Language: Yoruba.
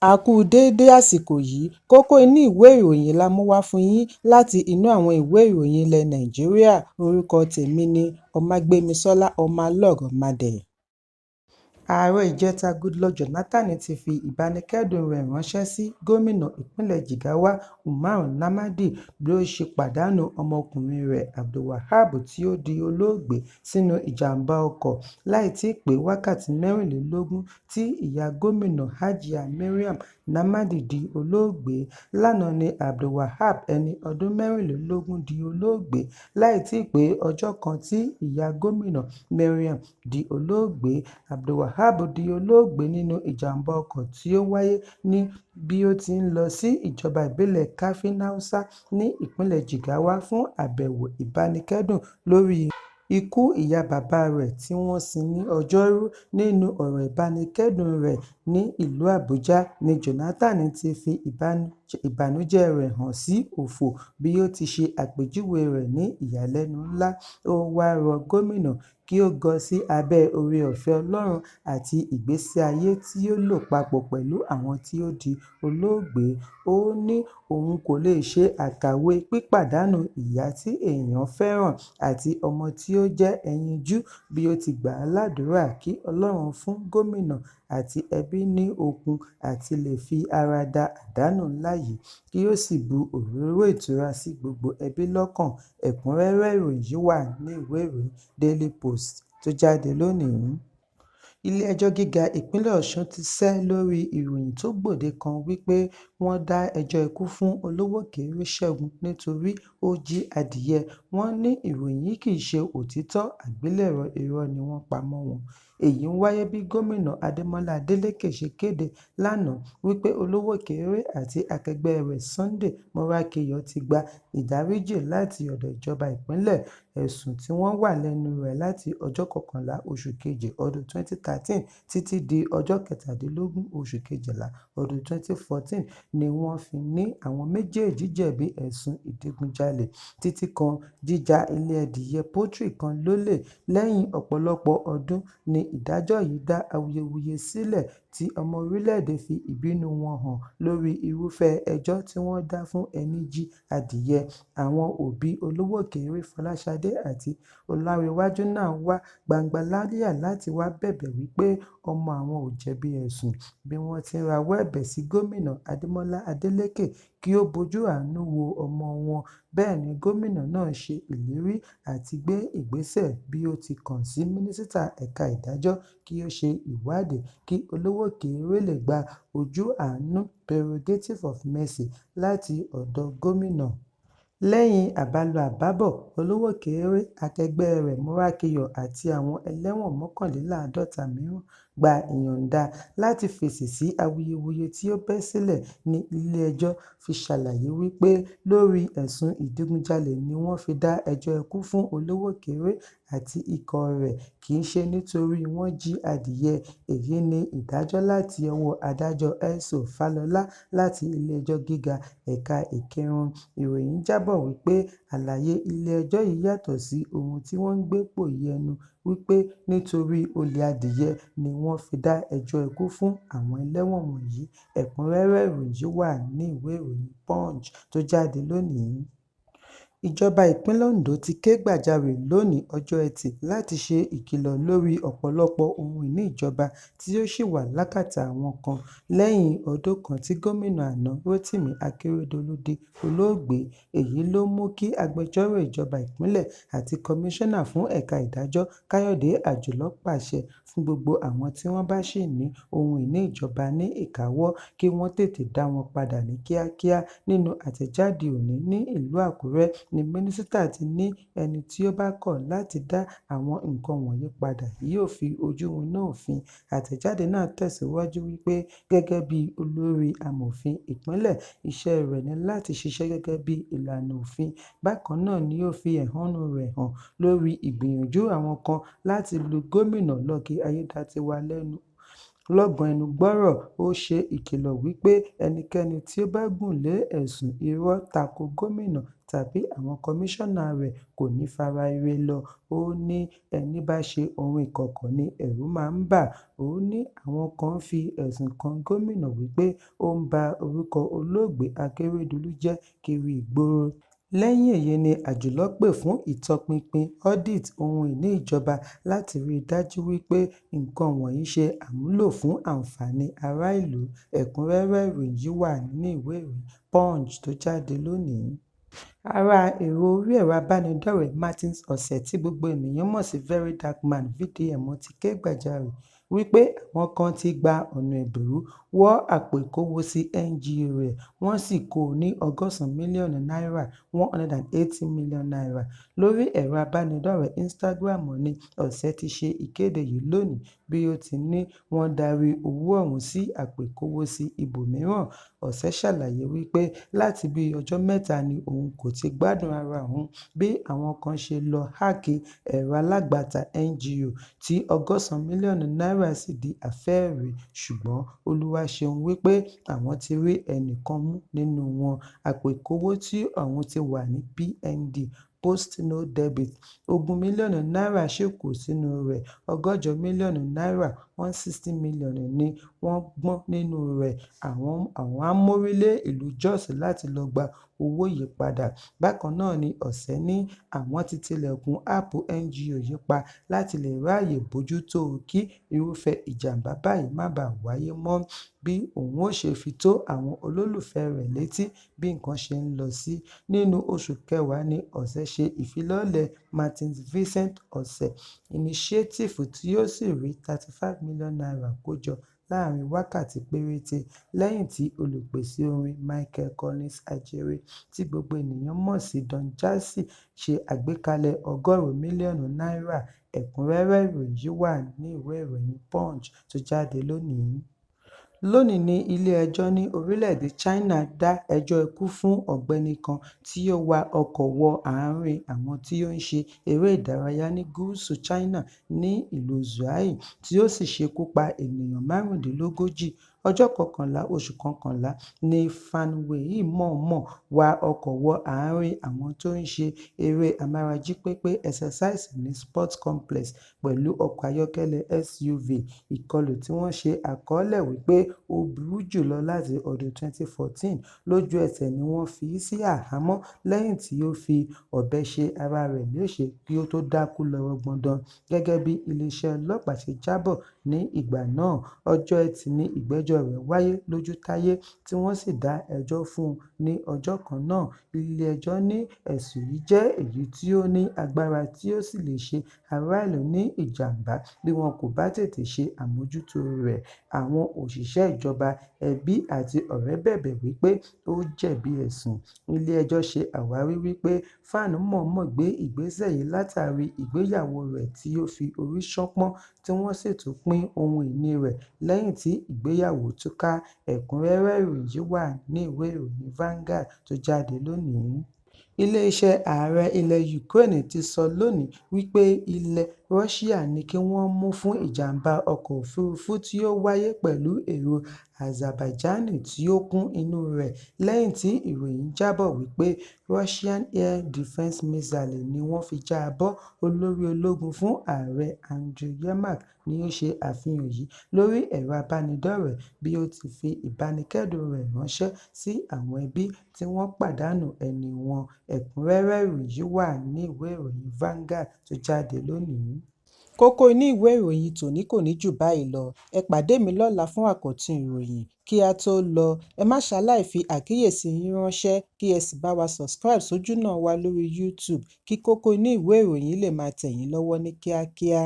A kú déédé àsìkò yìí. Kókó inú ìwé ìròyìn la mú wá fún yín láti inú àwọn ìwé ìròyìn ilẹ̀ Nàìjíríà. Orúkọ tèmi ni Ọmágbémisọ́lá Ọmọlọ́rọ̀mádé. Ààrẹ ìjẹta Goodluck Jónátánì ti fi ìbánikẹ́dùn rẹ̀ ránṣẹ́ sí gómìnà ìpínlẹ̀ Jigawa Umar Namadi bí ó ṣe pàdánù ọmọkùnrin rẹ̀ Abdulwahab tí ó di olóògbé sínú ìjàm̀bá ọkọ̀ láì tíì pé wákàtí 24 tí ìyá gómìnà Hajia Maryam Namadi di olóògbé. Lánàá ni Abdulwahab, ẹni ọdún 24, di olóògbé láì tíì pé ọjọ́ kan tí ìyá gómìnà Maryam di olóògbé. Abdulwahab di olóògbé nínú ìjàm̀bá ọkọ̀ tí ó wáyé ní bí ó ti ń lọ sí ìjọba ìbílẹ̀ Kafin Hausa ní ìpínlẹ̀ Jigawa fún àbẹ̀wò ìbánikẹ́dùn lórí ikú ìyá bàbá rẹ̀ tí wọ́n sin ní Ọjọ́rú. Nínú ọ̀rọ̀ ìbánikẹ́dùn rẹ̀ ní ìlú Àbújá ní Jónátánì ti fi ìbànújẹ́ rẹ̀ hàn sí ọ̀fọ̀ bí ó ti ṣe àpèjúwe rẹ̀ ní “ìyàlẹ́nu ńlá”. Ó wá rọ gómìnà kí ó gọ sí abẹ́ oore-ọ̀fẹ́ Ọlọ́run àti ìgbésí ayé tí ó lò papọ̀ pẹ̀lú àwọn tí ó di olóògbé. Ó ní òun kò lè ṣe àkàwé pípàdánù ìyá tí èèyàn fẹ́ràn àti ọmọ tí ó jẹ́ ẹyinjú, bí ó ti gbà á ládùrá kí Ọlọ́run fún gómìnà àti ẹbí ní okun àti lè fi ara da àdánù ńlá yìí, kí ó sì bu òróró ìtura sí gbogbo ẹbí lọ́kàn. Ẹ̀kúnrẹ́rẹ́ ìròyìn yìí wà ní ìwé ìròyìn Daily Post tó jáde lónìí. Ilé-ẹjọ́ Gíga Ìpínlẹ̀ Ọ̀ṣun ti sẹ́ lórí ìròyìn tó gbòde kan wípé wọ́n dá ẹjọ́ ikú fún Olówókéré Ṣẹ́gun nítorí ó jí adìẹ. Wọ́n ní ìròyìn yìí kì í ṣe òtítọ́, àgbélẹ̀rọ irọ́ ni wọ́n pa mọ́ wọn. Èyí ń wáyé bí Gómìnà Adémọ́lá Adélékè ṣe kéde lánàá wípé Olówókéré àti akẹgbẹ́ rẹ̀ Sunday Morákeyọ̀ ti gba ìdáríjì láti ọ̀dọ̀ ìjọba ìpínlẹ̀. Ẹ̀sùn tí wọ́n wà lẹ́nu rẹ̀ láti ọjọ́ 11 oṣù kejì ọdún 2013 títí di ọjọ́ 17 oṣù kejìlá ọdún 2014 ni wọ́n fi ní àwọn méjèèjì jẹ̀bi ẹ̀sùn ìdígunjalè títí kan jíja ilé adìẹ pọ́tírì kan lólè. Lẹ́yìn ọ̀pọ̀lọpọ̀ ọdún ní ìdájọ́ yìí dá awuyewuye sílẹ̀ tí ọmọ orílẹ̀-èdè fi ìbínú wọn hàn lórí irúfẹ́ ẹjọ́ tí wọ́n dá fún ẹní jí adìẹ. Àwọn òbí Olówókéré, Fọláṣadé àti Ọláńrewájú náà wá gbangba lálíyà láti wá bẹ̀bẹ̀ wípé ọmọ àwọn ò jẹ̀bi ẹ̀sùn. Bí wọ́n ti ń rawọ́ ẹ̀bẹ̀ sí Gómìnà Adémọ́lá Adélékè kí ó bojú àánú wo ọmọ wọn, bẹ́ẹ̀ ni gómìnà náà ṣe ìlérí àti gbé ìgbésẹ̀ bí ó ti kàn sí Mínísítà ẹ̀ka ìdájọ́ kí ó ṣe ìwádìí kí Olówókéré lè gba ojú àánú prerogative of mercy láti ọ̀dọ̀ gómìnà. Lẹ́yìn àbálọ-àbábọ̀, Olówókéré, akẹgbẹ́ rẹ̀ Morákeyọ̀ àti àwọn ẹlẹ́wọ̀n 51 mìíràn gba ìyọ̀ǹda láti fèsì sí awuyewuye tí ó bẹ́ sílẹ̀ ní ilé-ẹjọ́ fi ṣàlàyé wípé lórí ẹ̀sùn ìdígunjalè ni wọ́n fi dá ẹjọ́ ikú fún Olówókéré àti ikọ̀ rẹ̀, kì í ṣe nítorí wọ́n jí adìẹ. Èyí ni ìdájọ́ láti ọwọ́ adájọ́ S.O. Fálọlá láti Ilé-ẹjọ́ Gíga Ẹ̀ka Ìkìrun. Ìròyìn jábọ̀ wípé àlàyé ilé-ẹjọ́ yìí yàtọ̀ sí ohun tí wọ́n ń gbé pòyì ẹnu wípé nítorí olè adìẹ ni wọ́n fi dá ẹjọ́ ikú fún àwọn ẹlẹ́wọ̀n wọ̀nyí. Ẹ̀kúnrẹ́rẹ́ ìròyìn yìí wà ní ìwé ìròyìn Punch tó jáde lónìí. Ìjọba ìpínlẹ̀ Ondo ti ké gbàjarè lónìí ọjọ́ Ẹtì láti ṣe ìkìlọ̀ lórí ọ̀pọ̀lọpọ̀ ohun ìní ìjọba tí ó ṣì wà lákàtà àwọn kan lẹ́yìn ọdún kan tí gómìnà àná Rotimi Akeredolu di olóògbé. Èyí ló mú kí agbẹjọ́rò ìjọba ìpínlẹ̀ àti kọmíṣánná fún ẹ̀ka ìdájọ́ Káyọ̀dé Àjùlọ pàṣẹ fún gbogbo àwọn tí wọ́n bá ṣì ní ohun ìní ìjọba ní ìkáwọ́ kí wọ́n tètè dá wọn padà ní kíákíá. Nínú àtẹ̀jáde òní ní ìlú Àkúrẹ́ ní mínísítà ti ní ẹni tí ó bá kọ̀ láti dá àwọn nǹkan wọ̀nyí padà yóò fi ojú winá òfin. Àtẹ̀jáde náà tẹ̀síwájú wípé gẹ́gẹ́ bí olórí amòfin ìpínlẹ̀, iṣẹ́ rẹ̀ ní láti ṣiṣẹ́ gẹ́gẹ́ bí ìlànà òfin. Bákan náà ni ó fi ẹ̀hónú rẹ̀ hàn lórí ìgbìyànjú àwọn kan láti lu gómìnà Lucky Aiyedàatiwá lọ́gọ ẹnu gbọ́rọ̀. Ó ṣe ìkìlọ̀ wípé ẹnikẹ́ni tí ó bá gùn lé ẹ̀sùn irọ́ tako gómìnà tàbí àwọn kọmíṣánná rẹ̀ kò ní fara ire lọ. Ó ní ẹní bá ṣe ohun ìkọ̀kọ̀ ní ẹ̀rù máa ń bà. Ó ní àwọn kan fi ẹ̀sùn kan gómìnà wípé ó ń ba orúkọ olóògbé Akérédolú jẹ́ kiri ìgboro. Lẹ́yìn èyí ni Àjùlọ pè fún ìtọpinpin (audit) ohun ìní ìjọba láti rí i dájú wípé nǹkan wọ̀nyí ṣe àmúlò fún àǹfààní ará ìlú. Ẹ̀kúnrẹ́rẹ́ ìròyìn yìí wà nínú ìwé ìròyìn Punch tó jáde lónìí. Ará èrò orí ẹ̀rọ ìbánidọ́rẹ̀ẹ́ Martins Otse tí gbogbo ènìyàn mọ̀ sí VeryDarkMan (VDM) ti ké gbàjarè wípé àwọn kan ti gba ọ̀nà ẹ̀bùrú wọ àpò ìkówósí NGO rẹ̀ wọ́n sì kó o ní 180 mílíọ̀nù náírà (₦180 million). Lórí ẹ̀rọ ìbánidọ́rẹ̀ẹ́ Instagram ni Otse ti ṣe ìkéde yìí lónìí bí ó ti ní wọ́n darí owó ọ̀hún sí àpò ìkówósí ibòmíràn. Otse ṣàlàyé wípé láti bíi ọjọ́ mẹ́ta ni òun kò ti gbádùn ara òun bí àwọn kan ṣe lọ háàkì ẹ̀rọ alátagbà NGO tí 180 mílíọ̀nù náírà sì di àfẹ́ẹ̀rí, ṣùgbọ́n Olúwa ṣeun wípé àwọn ti rí ẹnìkan mú nínú wọn. Àpò ìkówósí ọ̀hún ti wà ní PND (Post No Debit), 20 mílíọ̀nù náírà sì kù sínú rẹ̀, 160 mílíọ̀nù náírà (₦160 million) ni wọ́n gbọ́n nínú rẹ̀, àwọn á mórí lé ìlú Jos láti lọ gba owó yìí padà. Bákan náà ni Otse ní àwọn ti tilẹ̀kùn áápù NGO yìí pa láti lè ráàyè bójú tó o kí irúfẹ́ ìjàm̀bá báyìí má baà wáyé mọ́, bí òun ó ṣe fi tó àwọn olólùfẹ́ẹ rẹ̀ létí bí nǹkan ṣe ń lọ sí. Nínú oṣù kẹwàá ni Otse ṣe ìfilọ́lẹ̀ Martins Vincent Otse Initiative tí ó sì rí ₦35 million kó jọ láàárín wákàtí péréte lẹ́yìn tí olùpèsè orin Michael Collins Ajereh tí gbogbo ènìyàn mọ̀ sí Don Jazzy ṣe àgbékalẹ̀ 100 mílíọ̀nù náírà. Ẹ̀kúnrẹ́rẹ́ ìròyìn yìí wà nínú ìwé ìròyìn Punch tó jáde lónìí. Lónìí ní ilé-ẹjọ́ ní orílẹ̀-èdè China dá ẹjọ́ ikú fún ọ̀gbẹ́ni kan tí ó wa ọkọ̀ wọ àárín àwọn tí ó ń ṣe eré ìdárayá ní gúúsù China ní ìlú Zhuhai tí ó sì ṣekú pa ènìyàn 35. Ọjọ́ 11 oṣù kọkànlá ní Fan Wei mọ̀ọ́mọ̀ wa ọkọ̀ wọ àárín àwọn tó ń ṣe eré amárajípépé exercise ní Sports Complex pẹ̀lú ọkọ̀ ayọ́kẹ́lẹ́ SUV, ìkọlù tí wọ́n ṣe àkọọ́lẹ̀ wípé ó burú jùlọ láti ọdún 2014. Lójú ẹsẹ̀ ni wọ́n fi í sí àhámọ́ lẹ́yìn tí ó fi ọ̀bẹ ṣe ara rẹ̀ léṣe kí ó tó dákú lọ rangbọndan, gẹ́gẹ́ bí iléeṣẹ́ ọlọ́pàá ṣe jábọ̀ ní ìgbà náà. Ọjọ́ Ẹtì ni ìgbẹ́jọ́ rẹ̀ wáyé lójútáyé tí wọ́n sì dá ẹjọ́ fún un ní ọjọ́ kan náà. Ilé-ẹjọ́ ní ẹ̀sùn yìí jẹ́ èyí tí ó ní agbára tí ó sì lè ṣe ará ìlú ní ìjàm̀bá bí wọn kò bá tètè ṣe àmójútó rẹ̀. Àwọn òṣìṣẹ́ ìjọba, ẹbí àti ọ̀rẹ́ bẹ̀bẹ̀ wípé ó jẹ̀bi ẹ̀sùn. Ilé-ẹjọ́ ṣe àwárí wípé Fan mọ̀ọ́mọ̀ gbé ìgbésẹ̀ yìí látàrí ìgbéyàwó rẹ̀ tí ó fi orí ṣánpọ́n tí wọ́n sì tún pín ohun ìní rẹ̀ lẹ́yìn tí ìgbéyàwó túká. Ẹ̀kúnrẹ́rẹ́ ìròyìn yìí wà nínú ìwé ìròyìn Vanguard tó jáde lónìí. Ilé-iṣẹ́ Ààrẹ ilẹ̀ Ukraine ti sọ lónìí wípé ilẹ̀ Russia ní kí wọ́n mú fún ìjàm̀bá ọkọ̀ òfuurufú tí ó wáyé pẹ̀lú èrò Azerbaijani tí ó kún inú rẹ̀ lẹ́yìn tí ìròyìn jábọ̀ wípé Russian air defense missile ni wọ́n fi já a bọ́. Olórí ológun fún Ààrẹ Andriy Yermak ni ó ṣe àfihàn yìí lórí ẹ̀rọ ìbánidọ́rẹ̀ẹ́ bí ó ti fi ìbánikẹ́dùn rẹ̀ ránṣẹ́ sí àwọn ẹbí tí wọ́n pàdánù ẹni wọn. Ẹ̀kúnrẹ́rẹ́ ìròyìn yìí wà nínú ìwé ìròyìn Vanguard tó jáde lónìí. Kókó inú ìwé ìròyìn tòní kò ní jù báyìí lọ. Ẹ pàdé mi lọ́la fún àkọ́tún ìròyìn. Kí á tó lọ, ẹ má ṣaláì fi àkíyèsí yín ránṣẹ́ kí ẹ sì bá wa subscribe sójúnà wa lórí YouTube kí kókó inú ìwé ìròyìn lè máa tẹ̀ yín lọ́wọ́ ní kíákíá.